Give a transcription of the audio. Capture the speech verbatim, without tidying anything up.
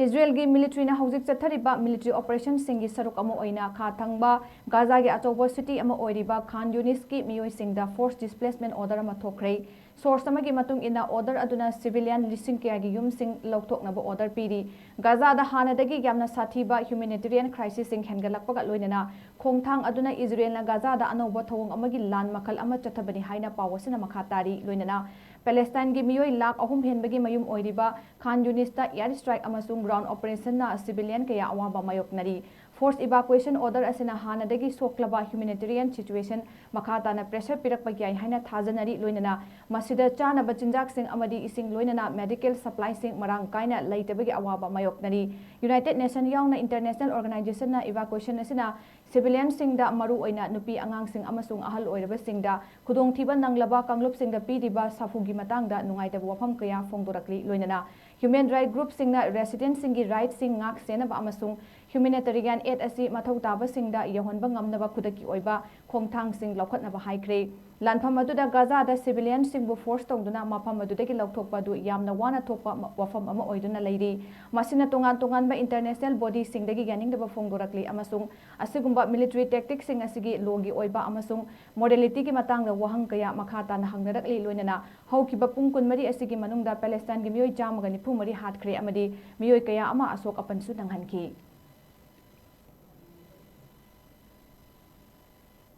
ꯏꯖꯔꯦꯜꯒꯤ ꯃꯤꯂꯤꯇ꯭ꯔꯤꯅ ꯍꯧꯖꯤꯛ ꯆꯠꯊꯔꯤꯕ ꯃꯤꯂꯤꯇ꯭ꯔꯤ ꯑꯣꯄꯔꯦꯁꯟꯁꯤꯡꯒꯤ ꯁꯔꯨꯛ ꯑꯃ ꯑꯣꯏꯅ ꯈꯥ ꯊꯪꯕ ꯒꯥꯖꯥꯒꯤ ꯑꯆꯧꯕ ꯁꯤꯇꯤ ꯑꯃ ꯑꯣꯏꯔꯤꯕ ꯈꯥꯟ ꯌꯨꯅꯤꯁꯀꯤ ꯃꯤꯑꯣꯏꯁꯤꯡꯗ ꯐꯣꯔꯁ ꯗꯤꯁꯄ꯭ꯂꯦꯁꯃꯦꯟ ꯑꯣꯔꯗꯔ ꯑꯃ ꯊꯣꯛꯈ꯭ꯔꯦ꯫ ꯁꯣꯔꯁ ꯑꯃꯒꯤ ꯃꯇꯨꯡ ꯏꯟꯅ, ꯑꯣꯔꯗꯔ ꯑꯗꯨꯅ ꯁꯤꯚꯤꯂꯤꯌꯟ ꯂꯤꯁꯤꯡ ꯀꯌꯥꯒꯤ ꯌꯨꯝꯁꯤꯡ ꯂꯧꯊꯣꯛꯅꯕ ꯑꯣꯔꯗꯔ ꯄꯤꯔꯤ꯫ ꯒꯥꯖꯥꯗ ꯍꯥꯟꯅꯗꯒꯤ ꯌꯥꯝꯅ ꯁꯥꯊꯤꯕ ꯍ꯭ꯌꯨꯃꯦꯅꯤꯇꯦꯔꯤꯌꯟ ꯀ꯭ꯔꯥꯏꯁꯤꯁꯁꯤꯡ ꯍꯦꯟꯒꯠꯂꯛꯄꯒ ꯂꯣꯏꯅꯅ ꯈꯣꯡꯊꯥꯡ ꯑꯗꯨꯅ ꯏꯖꯔꯦꯜꯅ ꯒꯥꯖꯥꯗ ꯑꯅꯧꯕ ꯊꯧꯑꯣꯡ ꯑꯃꯒꯤ ꯂꯥꯟ ꯃꯈꯜ ꯑꯃ ꯆꯠꯊꯕꯅꯤ ꯍꯥꯏꯅ ꯄꯥꯎ ꯑꯁꯤꯅ ꯃꯈꯥ ꯇꯥꯔꯤ꯫ ꯂꯣꯏꯅꯅ ꯄꯦꯂꯦꯁꯇꯥꯏꯟꯒꯤ ꯃꯤꯑꯣꯏ ꯂꯥꯈ ꯑꯍꯨꯝ ꯍꯦꯟꯕꯒꯤ ꯃꯌꯨꯝ ꯑꯣꯏꯔꯤꯕ ꯈꯥꯟ ꯌꯨꯅꯤꯁꯇ ꯑꯦꯌꯔ ꯁ꯭ꯇ꯭ꯔꯥꯏꯛ ꯑꯃꯁꯨꯡ ꯒ꯭ꯔꯥꯎꯟ ꯑꯣꯄꯔꯦꯁꯟꯅ ꯁꯤꯚꯤꯂꯤꯌꯟ ꯀꯌꯥ ꯑꯋꯥꯕ ꯃꯥꯌꯣꯛꯅꯔꯤ꯫ ꯐꯣꯔꯁ ꯏꯚꯥꯀꯨꯑꯦꯁꯟ ꯑꯣꯔꯗꯔ ꯑꯁꯤꯅ ꯍꯥꯟꯅꯗꯒꯤ ꯁꯣꯛꯂꯕ ꯍ꯭ꯌꯨꯃꯦꯅꯤꯇꯦꯔꯤꯌꯟ ꯁꯤꯆꯨꯋꯦꯁꯟ ꯃꯈꯥ ꯇꯥꯅ ꯄ꯭ꯔꯦꯁꯔ ꯄꯤꯔꯛꯄ ꯌꯥꯏ ꯍꯥꯏꯅ ꯊꯥꯖꯅꯔꯤ꯫ ꯂꯣꯏꯅꯅ ꯃꯁꯤꯗ ꯆꯥꯅꯕ ꯆꯤꯟꯖꯥꯛꯁꯤꯡ ꯑꯃꯗꯤ ꯏꯁꯤꯡ, ꯂꯣꯏꯅꯅ ꯃꯦꯗꯤꯀꯦꯜ ꯁꯄ꯭ꯂꯥꯏꯁꯤꯡ ꯃꯔꯥꯡ ꯀꯥꯏꯅ ꯂꯩꯇꯕꯒꯤ ꯑꯋꯥꯕ ꯃꯥꯌꯣꯛꯅꯔꯤ꯫ ꯌꯨꯅꯥꯏꯇꯦꯗ ꯅꯦꯁꯟ ꯌꯥꯎꯅ ꯏꯟꯇꯔꯅꯦꯁꯅꯦꯜ ꯑꯣꯔꯒꯅꯥꯏꯖꯦꯁꯟꯅ ꯏꯚꯥꯀꯨꯑꯦꯁꯟ ꯑꯁꯤꯅ ꯁꯤꯚꯤꯂꯤꯌꯟꯁꯤꯡꯗ, ꯃꯔꯨꯑꯣꯏꯅ ꯅꯨꯄꯤ ꯑꯉꯥꯡꯁꯤꯡ ꯑꯃꯁꯨꯡ ꯑꯍꯜ ꯑꯣꯏꯔꯕꯁꯤꯡꯗ ꯈꯨꯗꯣꯡꯊꯤꯕ ꯅꯪꯂꯕ ꯀꯥꯡꯂꯨꯞꯁꯤꯡꯗ ꯄꯤꯔꯤꯕ ꯁꯥꯐꯨꯒꯤ ꯃꯇꯥꯡꯗ ꯅꯨꯡꯉꯥꯏꯇꯕ ꯋꯥꯐꯝ ꯀꯌꯥ ꯐꯣꯡꯗꯣꯔꯛꯂꯤ꯫ ꯂꯣꯏꯅꯅ ꯍ꯭ꯌꯨꯃꯦꯟ ꯔꯥꯏꯠ ꯒ꯭ꯔꯨꯞꯁꯤꯡꯅ ꯔꯦꯁꯤꯗꯦꯟꯠꯁꯤꯡꯒꯤ ꯔꯥꯏꯠꯁꯤꯡ ꯉꯥꯛ ꯁꯦꯟꯅꯕ ꯑꯃꯁꯨꯡ ꯍ꯭ꯌꯨꯃꯦꯅꯤꯇꯦꯔꯤꯌꯟ ꯑꯦꯗ ꯑꯁꯤ ꯃꯊꯧ ꯇꯥꯕꯁꯤꯡꯗ ꯌꯧꯍꯟꯕ ꯉꯝꯅꯕ ꯈꯨꯗꯛꯀꯤ ꯑꯣꯏꯕ ꯈꯣꯡꯊꯥꯡꯁꯤꯡ ꯂꯧꯈꯠꯅꯕ ꯍꯥꯏꯈ꯭ꯔꯦ꯫ ꯂꯥꯟꯐꯝ ꯑꯗꯨꯗ ꯒꯥꯖꯥꯗ ꯁꯤꯚꯤꯂꯤꯌꯟꯁꯤꯡꯕꯨ ꯐꯣꯔꯁ ꯇꯧꯗꯨꯅ ꯃꯐꯝ ꯑꯗꯨꯗꯒꯤ ꯂꯧꯊꯣꯛꯄ ꯑꯗꯨ ꯌꯥꯝꯅ ꯋꯥꯅ ꯊꯣꯛꯄ ꯃ-, ꯋꯥꯐꯝ ꯑꯃ ꯑꯣꯏꯗꯨꯅ ꯂꯩꯔꯤ꯫ ꯃꯁꯤꯅ ꯇꯣꯉꯥꯟ ꯇꯣꯉꯥꯟꯕ ꯏꯟꯇꯔꯅꯦꯁꯅꯦꯜ ꯕꯣꯗꯤꯁꯤꯡꯗꯒꯤ ꯌꯥꯅꯤꯡꯗꯕ ꯐꯣꯡꯗꯣꯔꯛꯂꯤ ꯑꯃꯁꯨꯡ ꯑꯁꯤꯒꯨꯝꯕ ꯃꯤꯂꯤꯇꯔꯤ ꯇꯦꯛꯇꯤꯛꯁꯤꯡ ꯑꯁꯤꯒꯤ ꯂꯣꯒꯤ ꯑꯣꯏꯕ ꯑꯃꯁꯨꯡ ꯃꯣꯔꯦꯂꯤꯇꯤꯒꯤ ꯃꯇꯥꯡꯗ ꯋꯥꯍꯪ ꯀꯌꯥ ꯃꯈꯥ ꯇꯥꯅ ꯍꯪꯅꯔꯛꯂꯤ꯫ ꯂꯣꯏꯅꯅ ꯍꯧꯈꯤꯕ ꯄꯨꯡ ꯀꯨꯟꯃꯔꯤ ꯑꯁꯤꯒꯤ ꯃꯅꯨꯡꯗ ꯄꯦꯂꯦꯁꯇꯥꯏꯟꯒꯤ ꯃꯤꯑꯣꯏ ꯆꯥꯝꯃꯒ ꯅꯤꯐꯨ ꯃꯔꯤ ꯍꯥꯠꯈ꯭ꯔꯦ ꯑꯃꯗꯤ ꯃꯤꯑꯣꯏ ꯀꯌꯥ ꯑꯃ ꯑꯁꯣꯛ ꯑꯄꯟꯁꯨ ꯅꯪꯍꯟꯈꯤ꯫